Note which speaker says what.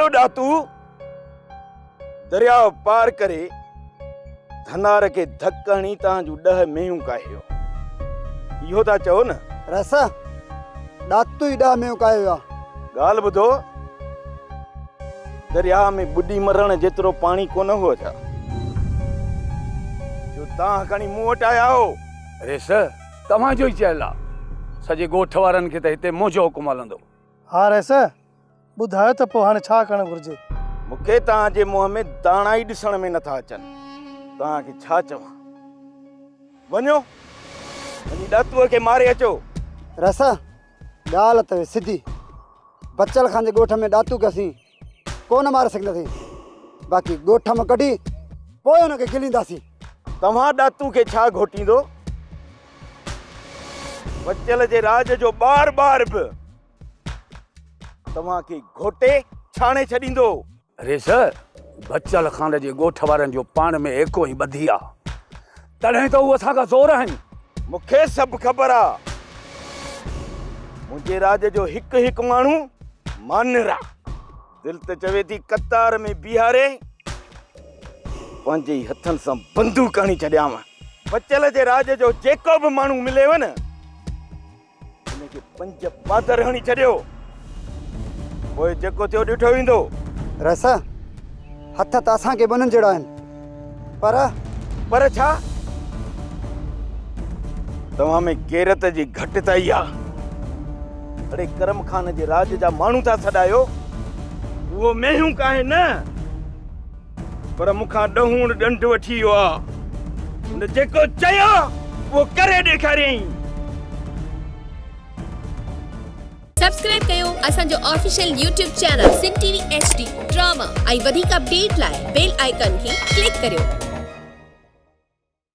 Speaker 1: جو ڏاتو درياء پار ڪري ڌنار کي ڌڪ هڻي توهان جون ڏهه مينهون ڪاهي ويو. اهو ٿا چئو نه؟
Speaker 2: رس، ڏاتو ئي ڏهه مينهون ڪاهي ويو آ.
Speaker 1: ڳالهه ٻڌو، درياء ۾ ٻڏي مرڻ جيترو پاڻي ڪونه هو ڇا؟ جو توهان کڻي مون وٽ آيا آهو.
Speaker 3: رس، توهان جو ئي چيل آ. سڄي ڳوٺ وارن کي ته هتي منهنجو حڪم هلندو.
Speaker 4: ها رئيس، ٻڌايو ته پوء هاڻي ڇا ڪرڻ گهرجي؟
Speaker 1: مون کي توهان جي منهن ۾ داڻا ئي ڏسڻ ۾ نٿا اچن. توهان کي ڇا چوان. وڃو، وڃي ڏاتوء کي ماري اچو.
Speaker 2: رئيس، ڳالهه اٿئي سڌي. بچل خان جي ڳوٺ ۾ ڏاتو کي اسين ڪو نه ماري سگهنداسين. باقي ڳوٺ مان ڪڍي پوء هن کي گهلينداسين.
Speaker 1: توهان ڏاتو کي ڇا گهوٽيندو؟ بچل جي راڄ جو ٻار ٻار به توهان کي گهوٽي ڇاڻي ڇڏيندو.
Speaker 3: ريس، بچل خان جي ڳوٺ وارن جو پاڻ ۾ ايڪو ۽ ٻڌي آ، تڏهن ته هو اسان کان زور آهن.
Speaker 1: مون کي سڀ خبر آ. منهنجي راڄ جو هڪ هڪ ماڻهو مانر آ. دل ته چوي ٿي قطار ۾ بيهاري پنهنجي ئي هٿن سان بندوق هڻي ڇڏيانء. بچل جي راڄ جو جيڪو به ماڻهو مليو نه، ان کي پنج پادر هڻي ڇڏيو. پوء جيڪو ٿيو ڏٺو ويندو.
Speaker 2: رئيس، هٿ ته اسان کي به انهن جهڙا آهن، پر.
Speaker 1: پر ڇا؟ توهان ۾ غيرت جي گهٽتائي آ. اڙي ڪرم خان جي راڄ جا ماڻهو ٿا سڏايو. اهو مينهون ڪاهي نه، پر مون کان ڏهوڻ ڏنڊ وٺي ويو آ. هن جيڪو چيو، اهو ڪري ڏيکاريائين.
Speaker 5: سبسڪرائب ڪيو اسان جو official YouTube channel Sindh T V H D drama ۽ وڌيڪ اپڊيٽ لاء بيل آئيڪان کي ڪلڪ ڪريو.